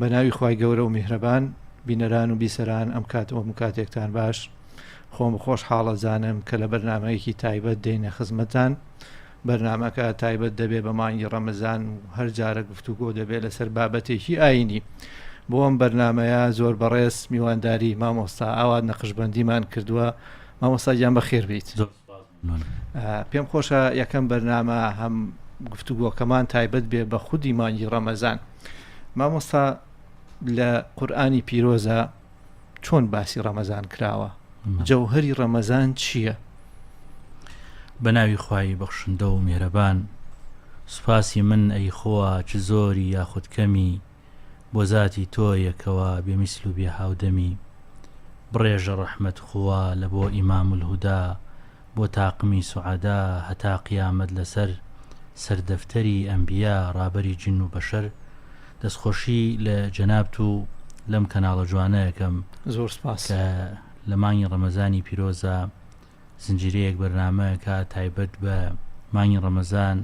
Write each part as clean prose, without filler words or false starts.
بە ناوی خوای گەورە و میهرەبان بینەران و بیسەران ئەم کات و کاتێکتان باش خۆم خۆش حاڵەزانم کە لە بەرنمەیەکی تایبەت دێنە خزمەتان بەرنمەکە تایبەت دەبێ بە مانگی ڕەمەزان و هەر جارە گفتوگۆ دەبێت لەسەر بابەتێکی ئاینی بۆ ئەم بەرنمەیە زۆر بەڕێز میوانداری مامۆستا ئاوات نەقشبەندیمان کردووە مامۆستا گیان بەخێر بیت. پێم خۆشە یەکەم بەرنامە هەم گفتوگۆکەمان تایبەت بێ بە خودی مانگی ڕەمەزان مامۆستا لە قورآانی پیرۆزە چۆن باسی ڕەمەزان کراوە جەوهری ڕەمەزان چییە؟ بە ناوی خوای بەخشندە و میهرەبان سوپاسی من ئەی خوا چ زۆری یاخود کەمی بۆ زاتی تۆیە کەوا بێ میسل و بێ هاودەمی بڕێژە ڕەحمەت خوا لە بۆ ئیمام الهودا بۆ تاقمی سوعەدا هەتا قیامەت لەسەر سەر دەفتەری ئەنبیا ڕابەری جن و بەشەر دەستخۆشی لە جەنابت و لەم کەناڵە جوانە ئەکەم زۆر سپاس کە لە مانگی ڕەمەزانی پیرۆزا زنجیرەیەک بەرنامە ئەکا تایبەت بە مانگی ڕەمەزان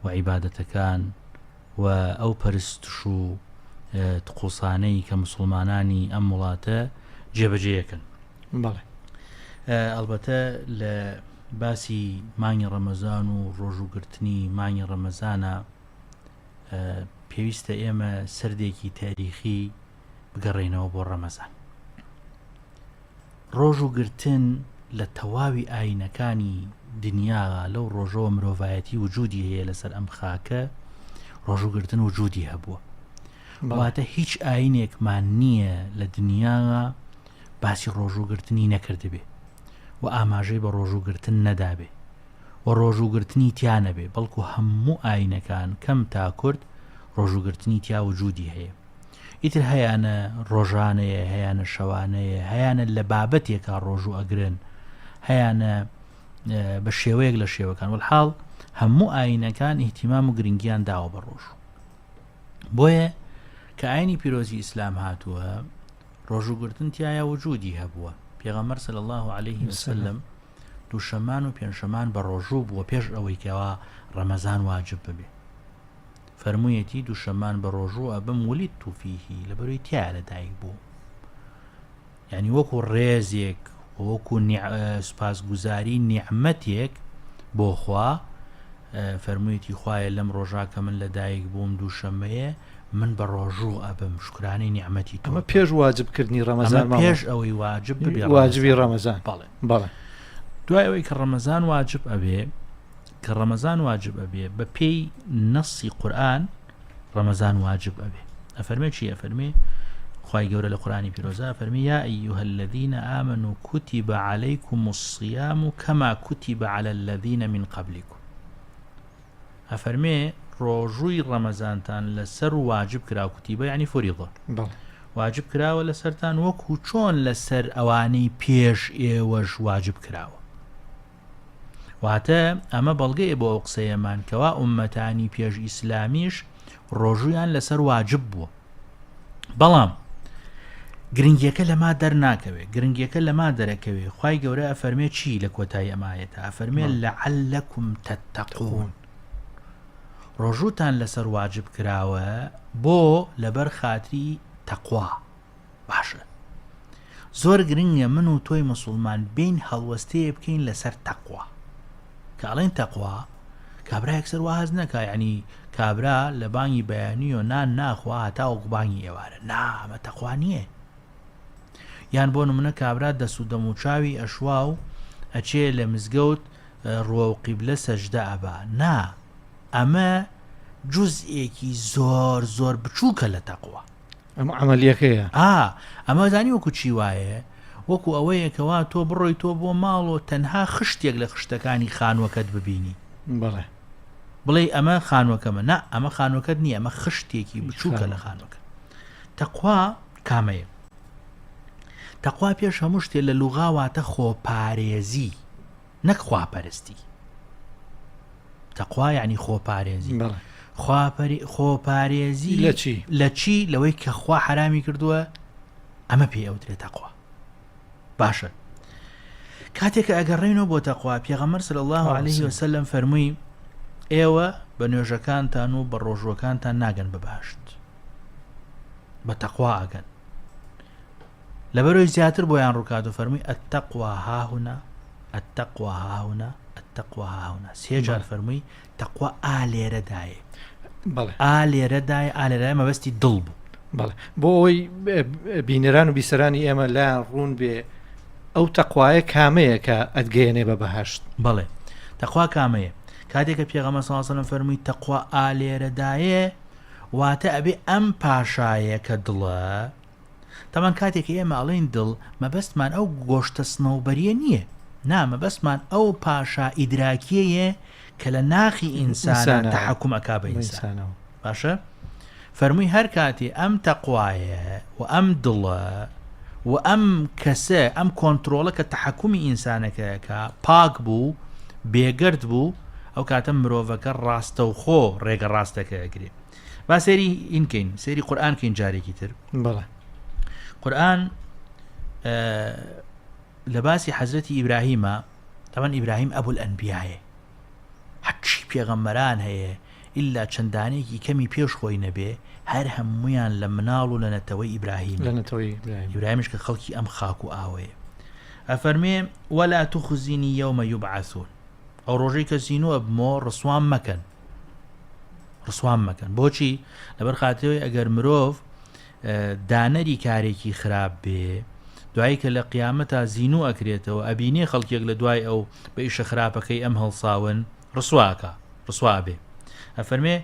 و عیبادەتەکان و ئەو پەرستش و تقوسانەی کە مسوڵمانانی ئەم وڵاتە جێبەجێیەکەن. بەڵێ. ئەڵبەتە لە باسی مانگی ڕەمەزان و ڕۆژووگرتنی مانگی ڕەمەزانە پێویستە ئێمە سەردێکی تاریخی بگەڕێینەوە بۆ ڕەمەزان. ڕۆژوو گرتن لە تەواوی ئاینەکانی دنیا لەو ڕۆژەوە مرۆڤایەتی وجودی هەیە لەسەر ئەم خاکە ڕۆژوو گرتن وجودی هەبووە واتە هیچ ئاینێکمان نییە لە دنیا باسی ڕۆژوو گرتنی نەکردبێ و ئاماژەی بە ڕۆژوو گرتن نەدابێ و ڕۆژوو گرتنی تیا نەبێ بەڵکو هەموو ئاینەکان کەم تا کورد ڕۆژوو گرتنی تیا وجودی هەیە ئیتر هەیانە ڕۆژانەیە، هەیانە شەوانەیە، هەیانە لە بابەتێکا ڕۆژوو ئەگرن، هەیانە بە شێوەیەک لە شێوەکان وەلحاڵ هەموو ئاینەکان ئیهتیمام و گرنگیان داوە بە ڕۆژوو. بۆیە کە ئاینی پیرۆزی ئیسلام هاتووە ڕۆژووگرتن تایە وجودی هەبووە پێغەمبەر صلی الله علیه وسلم دووشەمان و پێنجشەمان بە ڕۆژوو بووە پێش ئەوەی کەوا ڕەمەزان واجب ببێ فەرموویەتی، دووشەممان بە ڕۆژوو ئەبم ولدت فیه لەبەرەوەی تیایا لەدایک بووم یعنی وەکو ڕێزێک وەکو سوپاسگوزاری نیعمەتێک بۆ خوا فەرموویەتی خوایە لەم ڕۆژا کە من لەدایک بووم دووشەمەیە من بە ڕۆژوو ئەبم شکرانەی نیعمەتی تۆ ئەمە پێش واجب کردنی ڕەمەزان ئەمە پێش ئەوەی واجب ببێ واجبی ڕەمەزان بەڵێ بەڵێ دوای ئەوەی کە ڕەمەزان واجب ئەبێ کە ڕەمەزان واجب ئەبێ بە پێی نەسی قورئان ڕەمەزان واجب ئەبێ ئەفەرمێ چی ئەفەرمێ خوای گەورە لە قورئانی پیرۆزا ئەفەرمێ یا أيها الذين آمنوا كتب عليكم الصيام كما كتب على الذين من قبلكم ئەفەرمێ ڕۆژووی ڕەمەزانتان لەسەر واجب کرا کوتیبە یعنی فریضە واجب کراوە لەسەرتان وەکو چۆن لەسەر ئەوانەی پێش ئێوەش واجب کراوە واتە ئەمە بەڵگەیە بۆ ئەو قسەیەمان کەوا ئوممەتانی پێش ئیسلامیش ڕۆژوویان لەسەر واجب بووە بەڵام گرنگیەکە لەما دەرناکەوێ گرنگیەکە لەما دەرەکەوێ خی گەورە ئەفەرمێ چی لە کۆتایی ئەمایەتە ئەفەرمێ لەعلەکم تەتەقون ڕۆژووتان لەسەر واجب کراوە بۆ لەبەر خاتری تەقوا باشە زۆر گرنگە من و تۆی مسوڵمان بێین هەڵوەستەیە بکەین لەسەر تەقوا کە ئەڵێن تەقوا کابرا یەکسەر وا هەست نەکا یعنی کابرا لە بانگی بەیانیەوە نان ناخوا هەتا وەکو بانگی ئێوارە نا ئەمە تەقوا نییە یان بۆ نمونە کابرا دەست و دەم و چاوی ئەشوا و ئەچێ لە مزگەوت ڕووە و قیبلە سەجدە ئەبا نا ئەمە جزئێکی زۆر زۆر بچووکە لە تەقوا ئەمە عەمەلیەکەیە. ئا ئەمە زانی وەکو چی وایە وەکو ئەوەیە کەوا تۆ بڕۆی تۆ بۆ ماڵ و تەنها خشتێک لە خشتەکانی خانوەکەت ببینی بەڵێ بڵێ ئەمە خانوەکەمە نا ئەمە خانوەکەت نییە ئەمە خشتێکی بچووکە لە خانوەکە تەقوا کامەیە تەقوا پێش هەموو شتێ لە لوغا واتە خۆپارێزی نەک خواپەرستی تەقوا یعنی خۆپارێزی خۆپارێزی لە چی لە چی لەوەی کە خوا حرامی کردووە ئەمە پێ ئەوترێ تەقوا باشە کاتێک کە ئەگەڕێنەوە بۆ تەقوا پێغەمبەر صلی الله عليه وسلم فەرمووی ئێوە بە نوێژەکانتان و بە ڕۆژوەکانتان ناگەن بە بەهشت. بە تەقوا ئەگەن لەبەرەوەی زیاتر بۆیان ڕووکات و فەرمووی التقوى هاهنا التقوى هاهنا التقوى هاهنا سێ جار فەرمووی تەقوا ئا لێرەدایە بەڵێ ئا لێرەدایە ئا لێرەدایە مەبەستی دڵ بوو بەڵێ بۆ ئەوەی بینەران و بیسەرانی ئێمە لایان ڕوون بێ ئەو تەقوایە کامەیە کە ئەتگەیەنێ بە بەهەشت؟ بەڵێ تەقوا کامەیە؟ کاتێک کە پێغەمبەر صلی اللە علیه و سلم فەرمووی تەقوا ئا لێرەدایە واتە ئەبێ ئەم پاشایە کە دڵە تەبعەن کاتێک کە ئێمە ئەڵێین دڵ مەبەستمان ئەو گۆشتە سنەوبەریە نییە نا مەبەستمان ئەو پاشا ئیدراکیەیە کە لە ناخی ئینسانە تەحەکوم ئەکا بە ئینسانەوە باشە فەرمووی هەر کاتێ ئەم تەقوایە و ئەم دڵە و ئەم کەسە ئەم کۆنتترۆڵە کە تەحکومی ئینسانەکەیەکە پاک بوو بێگەرد بوو ئەو کاتە مرۆڤەکە ڕاستەوخۆ ڕێگە ڕاستەکە ئەگرێ با سێری ئینکەین سێری قورآن کەین جارێکی تر بەڵێ قورآن لە باسی حەزرەتی ئیبراهیمە تەوان ئیبراهیم ئەبول ئەنبیایە هەرچی پێغەمبەران هەیە ئیلا چەند دانەیەکی کەمی پێش خۆی نەبێ هەر هەموویان لە مناڵ و لە نەتەوەی ئیبراهیم لە نەتەوەی ئیبراهیم ئیبراهیمیش کە خەڵکی ئەم خاک و ئاوەیە ئەفەرمێ ولا تخزنی یوم یبعثون ئەو ڕۆژەی کە زینوو ئەبمەوە ڕسوام مەکەن ڕسوام مەکەن بۆچی لەبەر خاترەوەی ئەگەر مرۆڤ دانەری کارێکی خراپ بێ دوایی کە لە قیامەتا زینوو ئەکرێتەوە ئەبینێ خەڵکێک لە دوای ئەو بە ئیشە خراپەکەی ئەم هەڵساون ڕسوا ئەکا ڕسوا ئەبێ ئەفەرمێ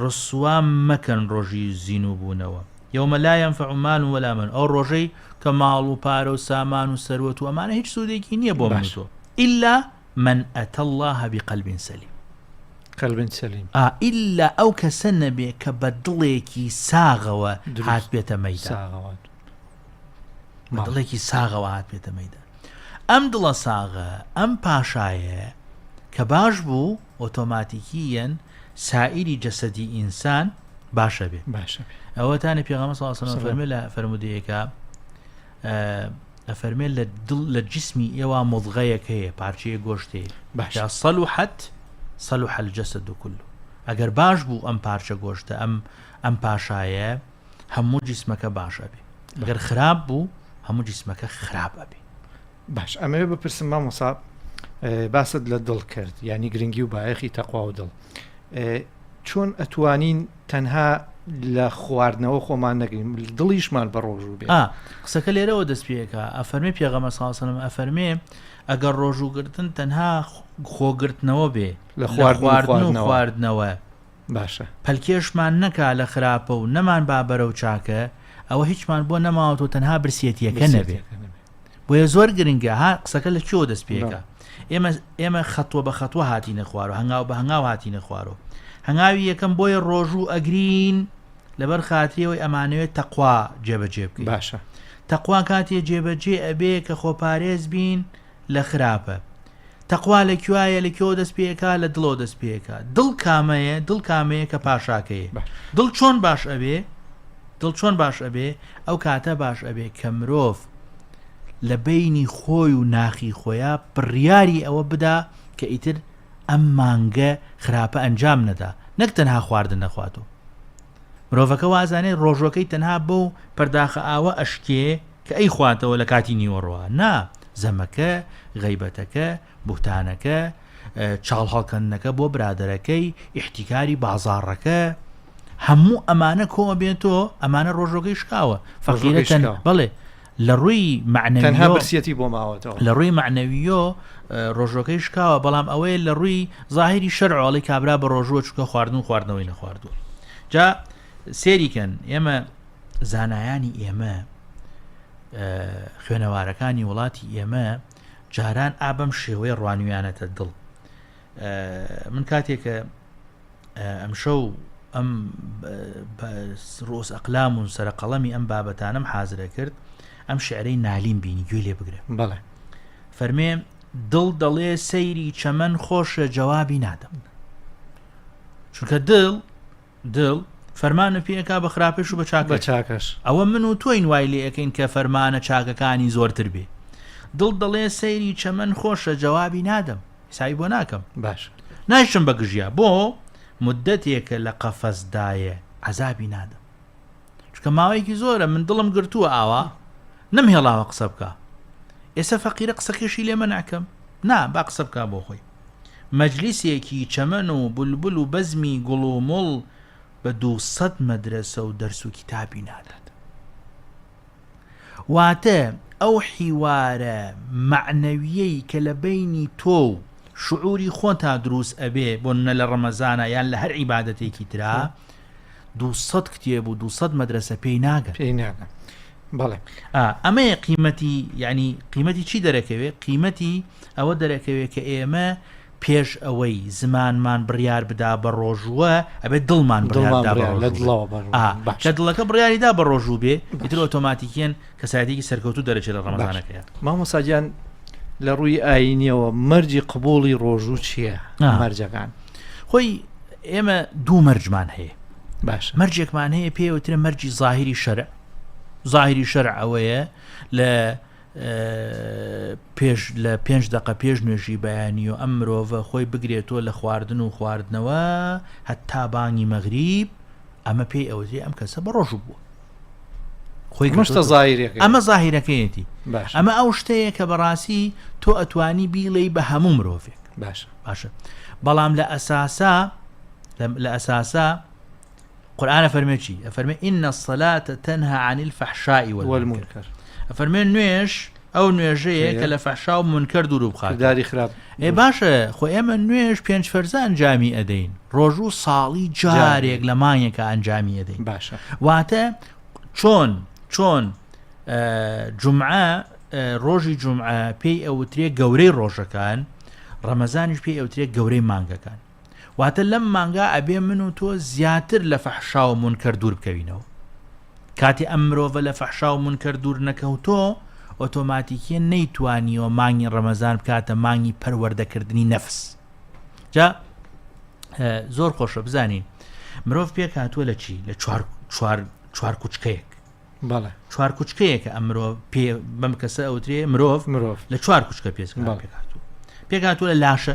ڕسوا مەکەن ڕۆژی زینوو بوونەوە یوم لا ينفع مال ولا بنون ئەو ڕۆژەی کە ماڵ و پارە و سامان و سەروەت و ئەمانە هیچ سوودێکی نییە بۆ من و تۆ ئیلا من أتى الله بقلب سلیم قلب سلیم ئا ئیلا ئەو کەسە نەبێ کە بە دڵێکی ساغەوە هاتبێتە مەیدان ساغەوە بە دڵێکی ساغەوە هاتبێتە مەیدان ئەم دڵە ساغە ئەم پاشایە کە باش بوو ئۆتۆماتیکیەن سائیری جەسەدی ئینسان باشە بێ باشە بێ ئەوەتانە پێغەمبەر صلی الله علیه و سلم فەرمێ لە فەرموودەیەکە ئەفەرمێ لە دڵ لە جسمی ئێوە مضغەیەک هەیە پارچەیە گۆشت هەیە باشە جا صلحت صلح الجسد كله ئەگەر باش بوو ئەم پارچە گۆشتە ئەم ئەم پاشایە هەموو جسمەکە باش ئەبێ ئەگەر خراپ بوو هەموو جسمەکە خراپ ئەبێ باش ئەمەوێ بپرسم مامۆسا باست لە دڵ کرد یعنی گرنگی و بایەخی تەقوا و دڵ چۆن ئەتوانین تەنها لە خواردنەوە خۆمان نەگرین دڵیشمان بە ڕۆژوو بێ قسەکە لێرەوە دەست پێەکە ئەفەرمێ پێغەمە ساسەلم ئەفەرمێ ئەگەر ڕۆژووگرتن تەنها خۆگرتنەوە بێ لە خواردن و خواردنەوە باشە پەلکێشمان نەکا لە خراپە و نەمان با بەرەو چاکە ئەوە هیچمان بۆ نەماوەتەوە تەنها برسێتیەکە نەبێ بۆیە زۆر گرنگە ها قسەکە لە کوێوە دەست پێکە ئێمە ئێمە خەتوە بە خەتوە هاتینە خوارەوە هەنگاو بە هەنگاو هاتینە خوارەوە هەنگاوی یەکەم بۆیە ڕۆژوو ئەگرین لەبەر خاتریەوەی ئەمانەوێت تەقوا جێبەجێ بکەین باشە تەقوا کاتێ جێبەجێ ئەبێ کە خۆپارێز بین لە خراپە تەقوا لە کوایە لە کوێوە دەست پێکا لە دڵەوە دەست پێکا دڵ کامەیە دڵ کامەیە کە پاشاکەیە دڵ چۆن باش ئەبێ دڵ چۆن باش ئەبێ ئەو کاتە باش ئەبێ کە مرۆڤ لە بەینی خۆی و ناخی خۆیا بڕیاری ئەوە بدا کە ئیتر ئەم مانگە خراپە ئەنجام نەدا نەک تەنها خواردن نەخواتەوە مرۆڤەکە وازانێت ڕۆژوەکەی تەنها بەو پەرداخە ئاوە ئەشکێ کە ئەیخواتەوە لە کاتی نیوەڕۆوە نا زەمەکە غەیبەتەکە بوهتانەکە چاڵ هەڵکەندنەکە بۆ برادەرەکەی ئیحتیکاری بازاڕەکە هەموو ئەمانە کۆ ئەبێتۆ ئەمانە ڕۆژۆکەی شکاوە فەقیرە تەن بەڵێ لە ڕووی معنەویەوە برسیەتی بۆ ماوەتەوە لە ڕووی معنەویۆ ڕۆژۆکەی شکاوە بەڵام ئەوەیە لە ڕووی ظاهری شەرعۆڵی کابرا بە ڕۆژووە چونکە خواردن و خواردنەوەی نەخواردووە جا سێریکەن ئێمە زانایانی ئێمە خوێنەوارەکانی وڵاتی ئێمە جاران ئا بەم شێوەیە ڕوانیویانەتە دڵ من کاتێک کە ئەمشەو ئەم ڕۆس ئەقلام و سەرقەڵەمی ئەم بابەتانم حازرە کرد ئەم شعرەی نالیم بینی گوێ لێ بگرە بەڵێ فەرمێ دڵ دەڵێ سەیری چەمەن خۆشە جوابی نادەم چونکە دڵ دڵ فەرمانە پێ ئەکا بە خراپەش و بە چاکەش. بە چاکەش. ئەوە من و تۆین وای لێ ئەکەین کە فەرمانە چاکەکانی زۆرتر بێ. دڵ دەڵێ سەیری چەمەن خۆشە جەوابی نادەم. حیسابی بۆ ناکەم. باشە. نایشم بە گژیا. بۆ؟ موددەتێکە لە قەفەسدایە عەزابی نادەم. چونکە ماوەیەکی زۆرە من دڵم گرتووە ئاوا نەمهێڵاوە قسە بکا ئێستا فەقیرە قسەکەشی لێ مەنعکەم نا با قسە بکا بۆ خۆی مەجلیسێکی چەمەن و بولبول و بەزمی گوڵ و مڵ بە 200 مەدرەسە و دەرس و کتابی نادات واتە ئەو حیوارە مەعنەویەی کە لە بەینی تۆ و شعوری خۆتا دروست ئەبێ بۆ نمونە لە ڕەمەزانا یان لە هەر عیبادەتێکی ترا 200 کتێب و 200 مەدرەسە پێی ناگەن. پێی ناگەن بەڵێ. ئا ئەمەیە قیمەتی یانی قیمەتی چی دەرەکەوێ؟ قیمەتی ئەوە دەرەکەوێ کە ئێمە پێش ئەوەی زمانمان بڕیار بدا بە ڕۆژووە ئەبێت دڵمان بڕیار دڵمان بدا بە بڕیار لە ڕۆژوو بێ. دڵەوە بە ئا ڕۆژوو کە باشە دڵەکە بڕیاری دا بە ڕۆژوو بێ ئیتر باشە ئۆتۆماتیکیەن کەسایەتیەکی سەرکەوتوو دەرەچێت لە باش ڕەمەزانەکەیا. مامۆستا گیان لە ڕووی ئایینیەوە مەرجی قبوڵی ڕۆژوو چییە؟ ئا مەرجەکان. خۆی ئێمە دوو مەرجمان هەیە باشە. مەرجێکمان هەیە پێی وترێ مەرجی زاهیری شەرع زاهیری شەرع ئەوەیە لە پێش لە پێنج دەقە پێش نوێژی بەیانی و ئەم مرۆڤە خۆی بگرێتەوە لە خواردن و خواردنەوە هەتا بانگی مەغریب ئەمە پێی ئەوترێ ئەم کەسە بە ڕۆژوو بووە خۆی ئەمە شتە گرتۆتەوە. زاهیرەکەیە. ئەمە زاهیرەکەیەتی باشە. ئەمە ئەو شتەیە کە بەڕاستی تۆ ئەتوانی بیڵێی بە هەموو مرۆڤێک باشە. باشە بەڵام لە ئەساسا لە ئەساسا قورئان ئەفەرمێ چی؟ ئەفەرمێ إن الصلاة تنهى عن الفحشاء والمنكر والمنكر. ئەفەرمێ نوێژ ئەو نوێژەیە کە لە فەحشا و منکەر دوور بخات کرداری خراپ ئێ باشە خۆ ئێمە نوێژ پێنج فەرزە ئەنجامی ئەدەین ڕۆژ و ساڵی جارێک لە مانگێکە ئەنجامی ئەدەین باشە واتە چۆن چۆن جمعە ڕۆژی جمعە پێی ئەوترێ گەورەی ڕۆژەکان ڕەمەزانیش پێی ئەوترێ گەورەی مانگەکان واتە لەم مانگا ئەبێ من و تۆ زیاتر لە فەحشا و مونکەر دوور بکەوینەوە. کاتێ ئەم مرۆڤە لە فەحشا و مونکەر دوور نەکەوتۆ، ئۆتۆماتیکیە نەیتوانیوە مانگی ڕەمەزان بکاتە مانگی پەروەردەکردنی نەفس. جا زۆر خۆشە بزانین مرۆڤ پێک هاتووە لە چی؟ لە چوار چوار چوار کوچکەیەک. بەڵێ. چوار کوچکەیەکە ئەم مرۆڤ پێ بەم کەسە ئەوترێ مرۆڤ مرۆڤ لە چوار کوچکە پێ بەڵێ. پێکهاتووە پێکهاتووە لە لاشە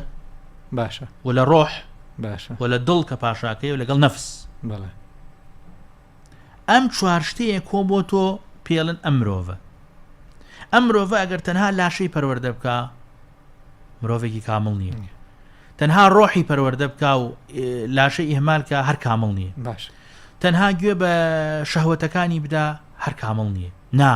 باشە و لە ڕۆح باشە و لە دڵ کە پاشاکەی و لەگەڵ نەفس بەڵێ ئەم چوار شتەیە کۆ بۆ تۆ پێڵن ئەم مرۆڤە ئەم مرۆڤە ئەگەر تەنها لاشەی پەروەردە بکە مرۆڤێکی کامڵ نییە نییە. تەنها ڕۆحی پەروەردە بکە و لاشەی ئیهمال کە هەر کامڵ نییە باش تەنها گوێ بە شەهوەتەکانی بدا هەر کامڵ نییە نا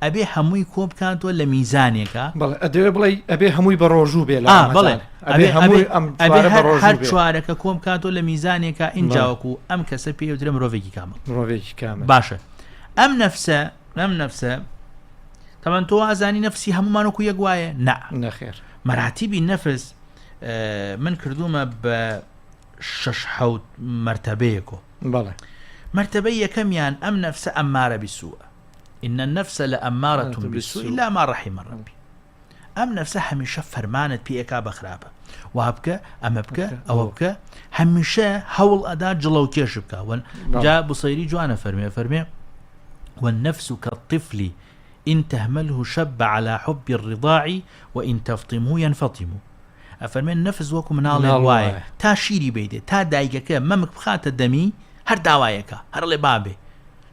ئەبێ هەمووی کۆ بکاتەوە لە میزانێکا. بەڵێ ئەدەوێ بڵێی ئەبێ هەمووی بە ڕۆژوو بێ لە ئا بەڵێ ڕەمەزان ئەبێ ئەبێ هەمووی ئەبێ ئەم ئەبێ چوارە بە هەر ڕۆژوو هەر بێ چوارەکە کۆ بکاتەوە لە میزانێکا ئینجا بەڵێ وەکوو ئەم کەسە پێی ئەوترێ مرۆڤێکی کامڵ. مرۆڤێکی کامل. باشە ئەم نەفسە ئەم نەفسە تەبعەن تۆ ئەزانی نەفسی هەموومان وەکوو یەک وایە؟ نا. نەخێر. مەراتیبی نەفس من کردوومە بە شەش حەوت مەرتەبەیەکۆ. بەڵێ. مەرتەبەی یەکەمیان ئەم نەفسە ئەممارە بیسووە ان النفس لامارە بالسوء الا ما رحم ربی ئەم نەفسە هەمیشە فەرمانت پێ ئەکا بە خراپە وا بکە ئەمە بکە ئەوە بکە هەمیشە هەوڵ ئەدا جڵەو کێش بکە وەن جا بوسەیری جوانە فەرمێ فەرمێ والنفس كالطفل إن تهمله شب على حب الرضاع وإن تفطمه ينفطم ئەفەرمێ نەفس وەکو مناڵێک وایە تا شیری بیدێ تا دایکەکە مەمک بخاتە دەمی هەر داوایەکە هەرڵێ بابێ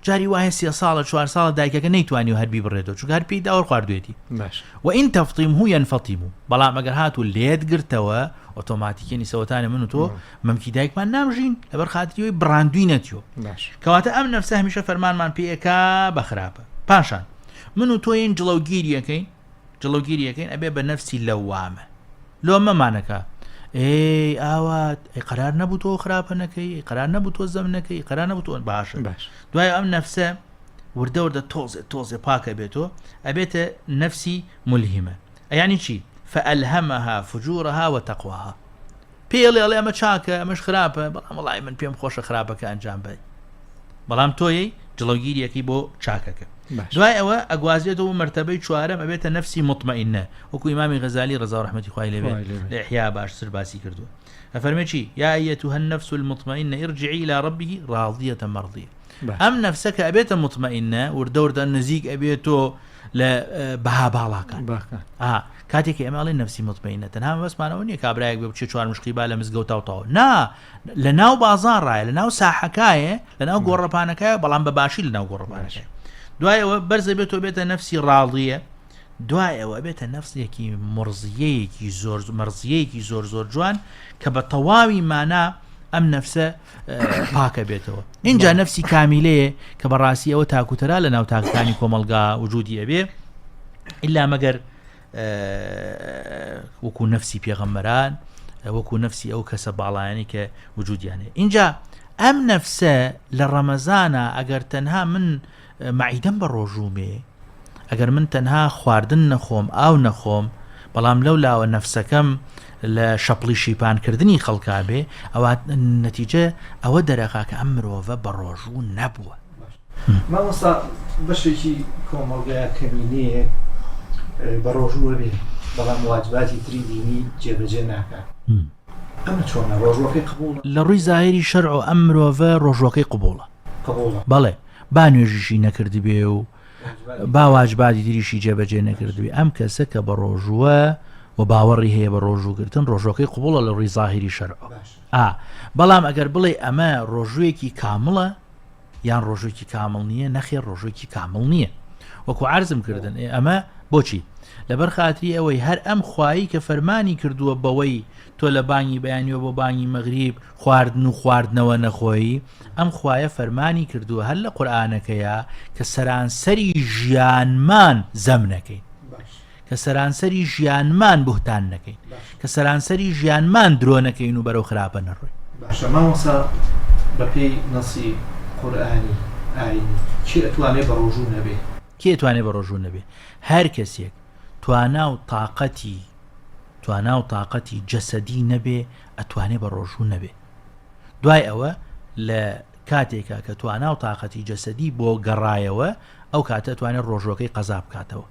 جاری وایە سێ ساڵە چوار ساڵە دایکەکە نەیتوانیوە هەر بیبڕێتەوە چونکە هەر پێی داوە خواردوێتی باش وإن تفطمه ينفطم بەڵام ئەگەر هاتوو لێت گرتەوە ئۆتۆماتیکیە نیسەوەتانە من و تۆ مەمکی دایکمان نامژین لەبەر خاتری ئەوەی بڕاندووی نەتیۆ باش کەواتە ئەم نەفسە هەمیشە فەرمانمان پێ ئەکا بە خراپە پاشان من و تۆین جڵەوگیری ئەکەین جڵەوگیری ئەکەین ئەبێ بە نەفسی لەوامە لۆمەمانەکە ئەی ئاوات ئەی قەرار نەبوو تۆ خراپە نەکەی ئەی قەرار نەبوو تۆ زەم نەکەی قەرار نەبوو تۆ باشە باش دوای ئەم نەفسە وردە وردە تۆزێ تۆزێ پاکە بێتەوە ئەبێتە نەفسی ملهمە ئەیانی چی فألهمها فجورها وتقواها پێڵێ ئەڵێ ئەمە چاکە ئەمەش خراپە بەڵام وەڵی من پێم خۆشە خراپەکە ئەنجام بەی بەڵام تۆیەی جڵەوگیریەکەی بۆ چاکەکە دوای ئەوە ئەگوازرێتەوە بۆ مەرتەبەی چوارەم ئەبێتە نەفسی مطمئنە وەکو ئیمامی غەزالی ڕەزا و ڕەحمەتی خوای لێبێ لە ئیحیا باشتر باسی کردووە ئەفەرمێ چی یا ئەیەتوها النفس المطمئنە ارجعی الى ربه راضیە مرضیە ئەم نەفسە کە ئەبێتە مطمئنە وردە وردە نزیک ئەبێتۆ لە بەها باڵاکان ئا کاتێک ئێمە ئەڵێن نەفسی مطمئنە تەنها مەبەستمانەوە نییە کابرایەک بێ بچێ چوار مشقی با لە مزگەوتا و تەواو نا لە ناو بازاڕایە لە ناو ساحەکایە لە ناو گۆڕەپانەکایە بەڵام بە باشی لە ناو گۆڕەپانەکە دوای ئەوە بەرزە بێت تۆ بێتە نەفسی ڕاضیە دوای ئەوە بێتە نەفسێکی مڕزیەیەکی زۆر مەرزیەیەکی زۆر زۆر جوان کە بە تەواوی مانا ئەم نەفسە پاکە بێتەوە اینجا نەفسی کامیلەیە کە بەڕاستی ئەوە تاکوتەرا لە ناو تاکەکانی کۆمەلگا وجودی ئەبێ ئللا مەگەر وەکو نەفسی پێغەمبەران وەکو نەفسی ئەو کەسە باڵایانی کە وجودیانێ اینجا ئەم نەفسە لە ڕەمەزانە ئەگەر تەنها من مەعیدەم بە ڕۆژوومێ ئەگەر من تەنها خواردن نەخۆم ئاو نەخۆم بەڵام لەو لاوە نەفسەکەم لە شەپڵی شیپانکردنی خەڵکا بێ ئەوە نەتیجە ئەوە دەرەخا کە ئەم مرۆڤە بە ڕۆژوو نەبووە. مامۆستا بەشێکی کۆمەڵگا کەمینەیەک بە ڕۆژووە بێ بەڵام واجباتی تری دینی جێبەجێ ناکات ئەمە چۆنە ڕۆژوەکەی قبوڵە؟ لە ڕووی زاهیری شەرع و ئەم مرۆڤە ڕۆژوەکەی قبوڵە. قبوڵە. بەڵێ با نوێژیشی نەکردبێ و با واجباتی تریشی جێبەجێ نەکردبێ ئەم کەسە کە بە ڕۆژووە و باوەڕی هەیە بە ڕۆژووگرتن ڕۆژوەکەی قبوڵە لە ڕووی زاهیری شەرع ئا بەڵام ئەگەر بڵێ ئەمە ڕۆژوویەکی کامڵە یان ڕۆژوویەکی کامڵ نییە نەخێر ڕۆژوویەکی کامڵ نییە وەکو عەرزم کردن ئێ ئەمە بۆچی لەبەر خاتری ئەوەی هەر ئەم خوایی کە فەرمانی کردووە بەوەی تۆ لە بانگی بەیانیەوە بۆ بانگی مەغریب خواردن و خواردنەوە نەخۆی ئەم خوایە فەرمانی کردووە هەر لە قورئانەکەیا کە سەرانسەری ژیانمان زەم نەکەین کە سەرانسەری ژیانمان بوهتان نەکەین کە سەرانسەری ژیانمان درۆ نەکەین و بەرەو خراپە نەڕۆین. باشە مامۆستا بەپێی نەسی قورئانی ئاینی کێ ئەتوانێ بەڕۆژوو نەبێ؟ کێ ئەتوانێ بەڕۆژوو نەبێ؟ هەر کەسێک توانا و تاقەتی توانا و تاقەتی جەسەدی نەبێ ئەتوانێ بەڕۆژوو نەبێ دوای ئەوە لە کاتێکا کە توانا و تاقەتی جەسەدی بۆ گەڕایەوە ئەو کاتە ئەتوانێ ڕۆژوەکەی قەزا بکاتەوە.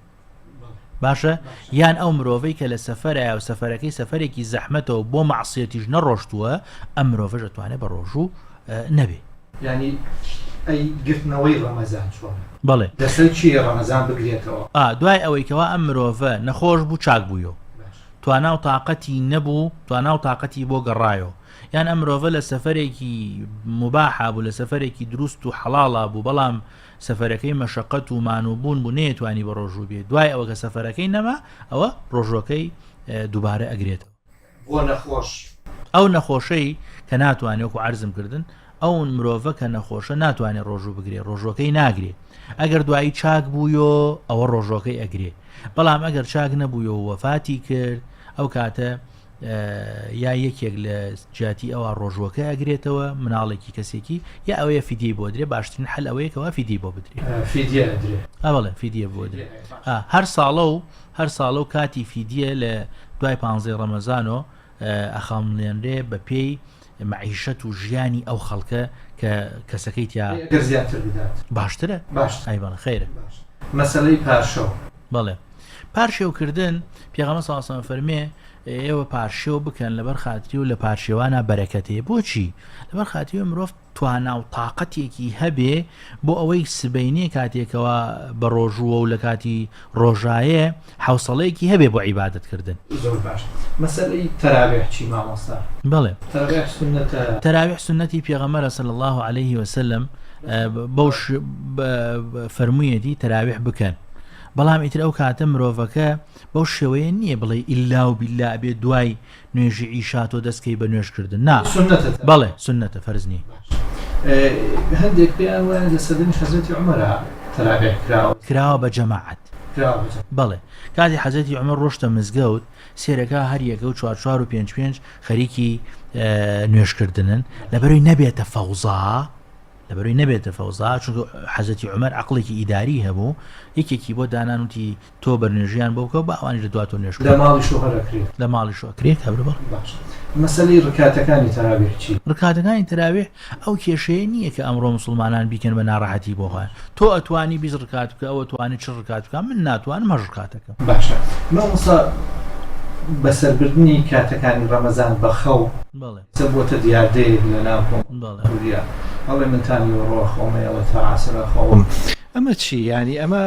باشە یان ئەو مرۆڤەی کە لە سەفەرایە و سەفەرەکەی سەفەرێکی زەحمەتەوە بۆ مەعسیەتیش نەڕۆشتووە ئەم مرۆڤەش ئەتوانێت بە ڕۆژوو نەبێ. یانی ئەی گرتنەوەی ڕەمەزان چۆنە؟ بەڵێ. لەسەر کێیە ڕەمەزان بگرێتەوە؟ ئا دوای ئەوەی کەوا ئەم مرۆڤە نەخۆش بوو چاک بوویەوە توانا و تاقەتی نەبوو توانا و تاقەتی بۆ گەڕایەوە یان ئەم مرۆڤە لە سەفەرێکی موباحا بوو لە سەفەرێکی دروست و حەڵاڵا بوو بەڵام سەفەرەکەی مەشەقەت و مانوو بوون بوو نەیەتوانی بە ڕۆژوو بێ دوای ئەوە کە سەفەرەکەی نەما ئەوە ڕۆژوەکەی دووبارە ئەگرێتەوە. بۆ نەخۆش. ئەو نەخۆشەی کە ناتوانێ وەکو عەرزم کردن ئەو مرۆڤە کە نەخۆشە ناتوانێ ڕۆژوو بگرێ ڕۆژوەکەی ناگرێ ئەگەر دوایی چاک بوویۆ ئەوە ڕۆژوەکەی ئەگرێ بەڵام ئەگەر چاک نەبوویۆ و وەفاتی کرد ئەو کاتە یا یەکێک لە جیاتی ئەوە ڕۆژوەکە ئەگرێتەوە مناڵێکی کەسێکی یا ئەوەیە فیدیەی بۆ درێ باشترین حل ئەوەیە کەوا فیدیەی بۆ بدرێ فیدیە ئەدرێ ئەوەڵێ فیدیە بۆ درێ هەر ساڵە و هەر ساڵە و کاتی فیدیە لە دوای پانزەی ڕەمەزانۆ ئەخەمڵێنرێ بە پێی مەعیشەت و ژیانی ئەو خەڵکە کە کەسەکەی تیا گەر زیاتر بدات باشترە باشتر ئای بەڵێ خەیرە مەسەلەی پارشەو بەڵێ پارشێو کردن پێغەمبەر صلی اللە علیه و فەرمێ ئێوە پارشێو بکەن لەبەر خاتری و لە پارشێوانە بەرەکەت هەیە بۆچی لەبەر خاتری مرۆڤ توانا و تاقەتێکی هەبێ بۆ ئەوەی سبەینێ کاتێکەوە بە ڕۆژووە و لە کاتی ڕۆژایێ حوسەڵەیەکی هەبێ بۆ عیبادەت کردن. زۆر باش مەسەلەی تەراویح چی مامۆستا؟ بەڵێ تەراویح سوننەتە؟ تەراویح سوننەتی پێغەمبەرە صلی اللە علیه وسلم بەو فەرموویەتی تەراویح بکەن بەڵام ئیتر ئەو کاتە مرۆڤەکە بەو شێوەیە نییە بڵێ ئیلا و بیلا ئەبێ دوای نوێژی عیشا تۆ دەست کەی بە نوێژ کردن نا سوننەتە بەڵێ سوننەتە فەرز نییە. هەندێک پێیان وایە لە سەردەمی حەزرەتی عومەرا تەراویح کراوە. کراوە بە جەماعەت. کراوە بە جەماعەت. بەڵێ کاتی حەزرەتی عومەر ڕۆشتە مزگەوت سێرەکا هەر یەکە و چوار چوار و پێنج پێنج خەریکی نوێژ کردنن لەبەرەوەی نەبێتە فەوزا لەبەرەوەی نەبێتە فەوزا چونکە حەزرەتی عومەر عەقڵێکی ئیداری هەبوو یەکێکی بۆ دانان وتی تۆ بەرنوێژیان بۆ بکە و با ئەوانیش لە دوا تۆ نوێژ بکەن. لە ماڵیشەوە هەر ئەکرێ؟ لە ماڵیشەوە ئەکرێ کابرا بەڵێ. باشە مەسەلەی ڕکاتەکانی تەراویح چی؟ ڕکاتەکانی تەراویح ئەو کێشەیە نییە کە ئەمڕۆ موسڵمانان بیکەن بە ناڕەحەتی بۆ خۆیان. تۆ ئەتوانی 20 ڕکات بکە ئەو ئەتوانێ 40 ڕکات بکا من ناتوانم هەشت ڕکاتەکەم. باشە مامۆستا بەسەربردنی کاتەکانی ڕەمەزان بە خەو بەڵێ. ئێستا بۆتە دیاردەیەک لە ناو کۆمەڵگای کوردیا ئەڵێ من تا نیوەڕۆ ئەخەوم ئەیەڵێ تا عەسر ئەخەوم. ئەمە چی یانی ئەمە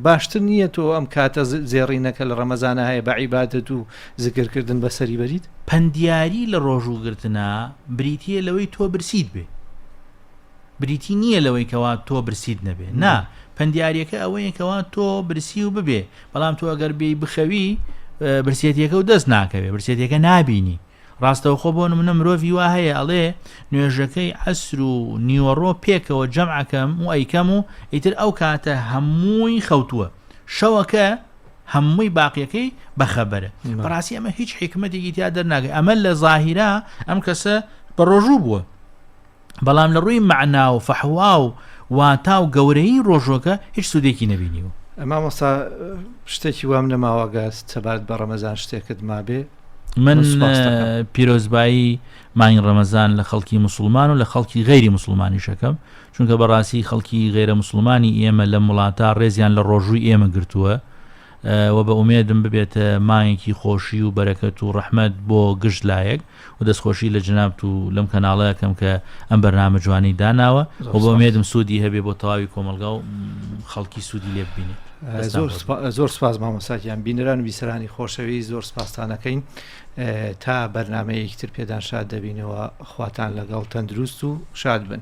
باشتر نییە تۆ ئەم کاتە زێڕینەکە لە ڕەمەزانە هەیە بە عیبادەت و زکرکردن بەسەری بەریت؟ پەندیاری لە ڕۆژوو گرتنا بریتییە لەوەی تۆ برسیت بێ بریتی نییە لەوەی کەوا تۆ برسیت نەبێ نا پەندیاریەکە ئەوەیە کەوا تۆ برسی و ببێ بەڵام تۆ ئەگەر بێی بخەوی برسێتیەکە و دەست ناکەوێ برسێتیەکە نابینی ڕاستەوخۆ بۆ نمونە مرۆڤی وا هەیە ئەڵێ نوێژەکەی عەسر و نیوەڕۆ پێکەوە جەمعەکەم و ئەیکەم و ئیتر ئەو کاتە هەمووی خەوتووە شەوەکە هەمووی باقیەکەی بەخەبەرە بەڕاستی ئەمە هیچ حیکمەتێکی تیا دەرناگەی ئەمە لە زاهیرا ئەم کەسە بە ڕۆژوو بووە بەڵام لە ڕووی مەعنا و فەحوا و واتا و گەورەیی ڕۆژوەکە هیچ سوودێکی نەبینیوە. مامۆستا شتێکی وام نەماوە گەر سەبارەت بە ڕەمەزان شتێکت مابێ من پیرۆزبایی مانگی ڕەمەزان لە خەڵکی موسڵمان و لە خەڵکی غەیری موسڵمانیش ئەکەم چونکە بەڕاستی خەڵکی غەیرە موسڵمانی ئێمە لەم وڵاتە ڕێزیان لە ڕۆژووی ئێمە گرتووە و بە ئومێدم ببێتە مانگێکی خۆشی و بەرەکەت و ڕەحمەت بۆ گشت لایەک و دەستخۆشی لە جەنابت و لەم کەناڵە ئەکەم کە ئەم بەرنامە جوانەی داناوە و بە ئومێدم سوودی هەبێ بۆ تەواوی کۆمەڵگا و خەڵکی سوودی لێ ببینێت. زۆر سپاس مامۆستا گیان بینەران و بیسەرانی خۆشەویست زۆر سپاستان ئەکەین تا بەرنامەیەکی تر پێدان شاد دەبینەوە خواتان لەگەڵ تەندروست و شاد بن.